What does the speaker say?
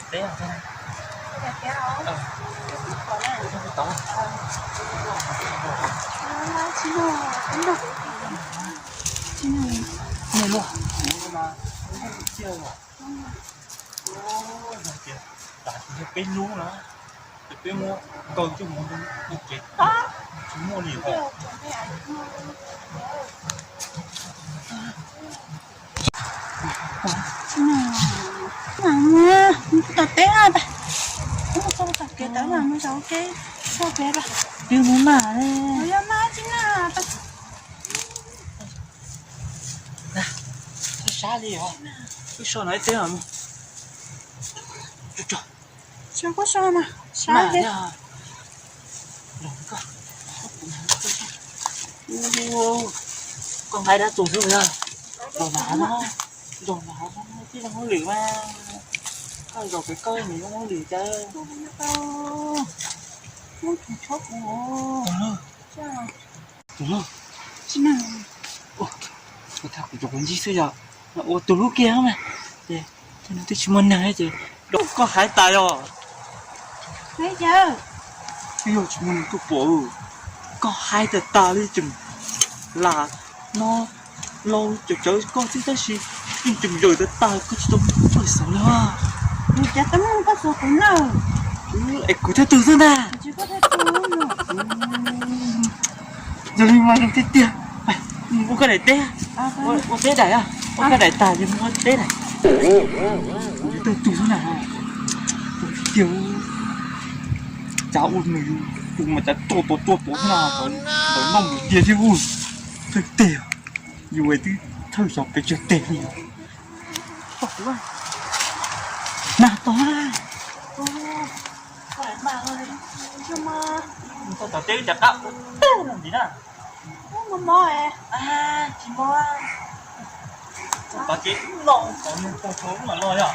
Teb tod. Nej luaj, kuv no mas kuv nyob tiag tiag os. Yog tias tas tsis yog peb lub na, ces peb muab kaw coj mus ua kev tag, tsis muaj li os. Tom teb, tom kev tawm mus zov kev, txog pem, twb hnub nag, yog mas tsis na. Sab sab li os, wb so no ib teb os. Sab kuj so mas sab thiab. Koj nqa dab tsi xwb na? Nrog nag no, nrog nag no tib zoo hauj lwm mas, koj zov pem koj nws zoo hauj lwm cas. Tus no, tus no, kuv thaj kuv cov kuv ntsib xwb yog ua tus hlub kiag mas, ces no twb tsis muaj neeg ces koj hais tas yog, twb yog tsis muaj neeg tuaj pom. Koj hais tas tas li tseem lam no, laus cov cawv koj xwb tab sis yeej tseem yawm tas tas, koj tsis tau pawg xauv li. Nws cas tau muaj pawg xauv kuv na. Es kuv thawj tug xwb ntag. Yog li mas zoo tiag tiag. Mus ua koj daim teb, ua teb daim, ua koj daim tas ces mus ua teb daim. Kuv thawj tug xwb na. Tiag, cas ua nws, tus mas cas tsuaj tod tsuaj tod xwb na, ntawm noj mus tiag thiab ua thawj teg, yus twb thawj xyov pes tsawg teg li. Nag tod, teb cas qab ua tag ntxiv na. Tsis mob, tod ces no tod nws tau tau lub mam los yog.